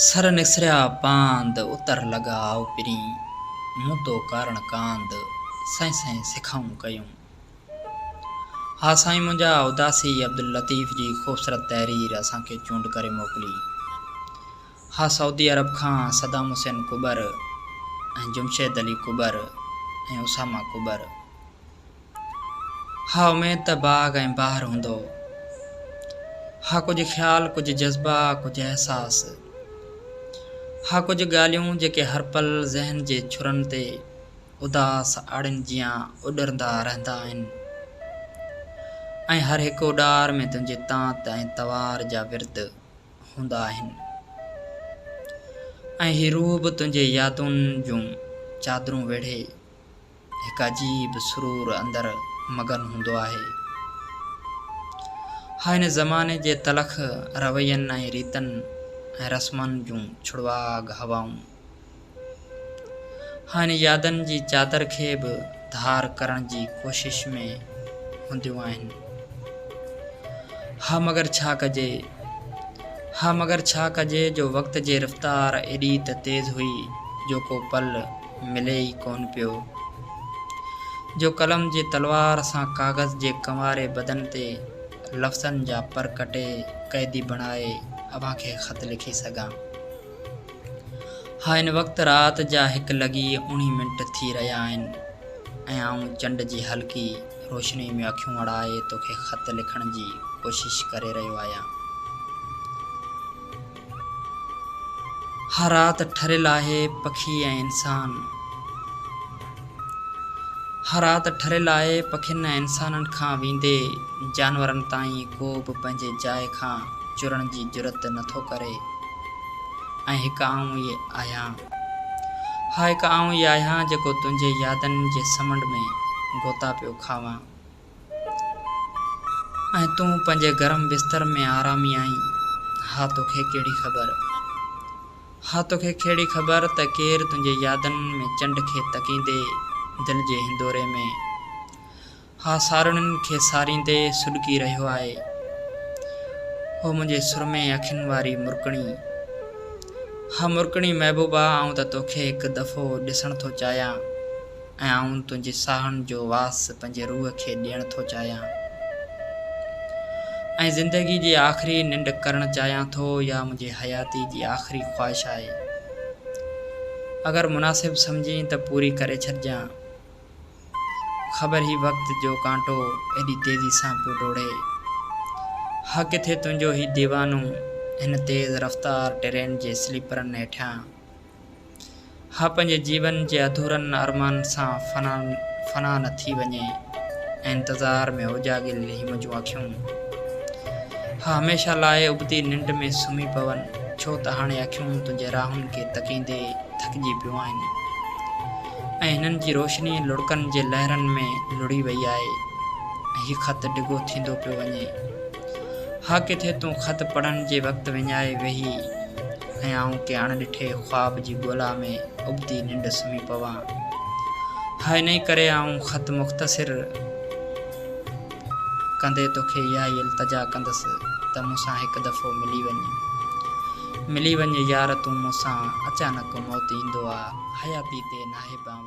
سر نسريا پاند، اتر لڳا آء پرين، مون تو ڪارڻ ڪاند، سئين سئين سکائون ڪيون. ها سائين منهنجا اداسي عبداللطيف جي خوبصورت تحرير اسان کي چونڊ ڪري موڪلي. ها سعودي عرب کان صدام حسين ڪٻر ۽ جمشيد علي ڪٻر ۽ اساما ڪٻر. ها اميد ته باغ ۽ بهار هوندو. ها ڪجهه خيال ڪجهه جذبا ڪجهه احساس. ها ڪجهه ڳالهيون جيڪي هر پل ذهن جي چھرن تي اداس آڙين جيان اڏرندا رهندا آهن ۽ هر هڪ اڏار ۾ تنهنجي تانت ۽ توار جا ورد هوندا آهن ۽ هي روح به تنهنجي يادون جون چادرون ويڙهي هڪ عجيب سرور اندر مگن هوندو آهي. ها هن زماني جي تلخ روين ۽ ريتن ۽ رسمن جون ڇڙواڳ هوائون. ها هن يادن جي چادر کي به ڌار ڪرڻ جي ڪوشش ۾ هونديون آهن. ها مگر ڇا ڪجي؟ ها مگر ڇا ڪجي جو وقت جي رفتار ايڏي ته تيز هئي جو ڪو پل ملي ئي ڪونه پيو، جو قلم جي تلوار سان ڪاغذ جي ڪنواري بدن تي لفظن جا پر ڪٽي قيدي بڻائي اوهان کي خط لکي سگهان. ها هن وقت رات جا هڪ لڳي اوڻيهه منٽ ٿي رهيا آهن ۽ آئون چنڊ جي هلڪي روشني ۾ اکيون اڙائي توکي خط لکڻ جي ڪوشش ڪري رهيو آهيان. ها رات ٺريل آهي پکي ۽ انسان. ها رات ٺريل آهي پکين ۽ انسانن کان ويندي جانورن تائين ڪو به پنهنجي جاء کان چرڻ جي جرئت نه ٿو ڪري ۽ هڪ آئون ئي آهيان. ها هڪ آئون ئي آهيان جيڪو تنهنجي يادن جي سمنڊ ۾ غوطا پيو کاوان. ۽ تون پنهنجي گرم بستر ۾ آرامي آهين. ها توکي ڪهڙي خبر. ها توکي ڪهڙي خبر ته ڪير تنهنجي يادن ۾ چنڊ کي تڪيندي دل جي هندوري ۾. ها سارڻين کي ساريندي سڏڪي رهيو آهي. هو منهنجي سرمي اکين واري مرڪڻي. ها مرڪڻي محبوبا آئون ته توکي هڪ دفعو ڏسڻ ٿو چاهيان. ۽ آئون تنهنجي ساهن جو واس پنهنجي روح کي ڏيڻ ٿو چاهيان ۽ زندگي جي آخري ننڊ ڪرڻ چاهيان ٿو اها منهنجي حياتي جي آخري خواهش آهي اگر مناسب سمجهين ته پوري ڪري ڇڏجان خبر هي وقت جو ڪانٽو ايڏي تيزي سان پيو ڊوڙي ها ڪٿي تنهنجو هي ديوانو هن تيز رفتار ٽرين جي سليپرن هيٺيان ها پنهنجي جيون جي اڌورن ارمانن سان فنا نه ٿي وڃي ۽ انتظار ۾ اوجاڳيل هي منهنجون اکيون ها هميشه لاء ابتي ننڊ ۾ سمهي پون ڇو ته هاڻي اکيون تنهنجي راهن کي تڪيندي ٿڪجي پيون آهن ۽ هنن جي روشني لڙڪن جي لهرن ۾ لڙهي وئي آهي ۽ هي خط ڊگهو ٿيندو پيو وڃي. ها ڪٿي تون خط پڙهڻ جي وقت وڃائي ويهي ۽ آئون ڪنهن اڻ ڏٺي خواب جي ڳولا ۾ ابتي ننڊ سمهي پوان. ها انهي ڪري آئون خط مختصر ڪندي توکي اها ئي التجا ڪندس ته مون سان هڪ دفعو ملي وڃ. ملي وڃ يار تون مون سان اچانڪ موت ايندو آ حياتي تي ناهي باور.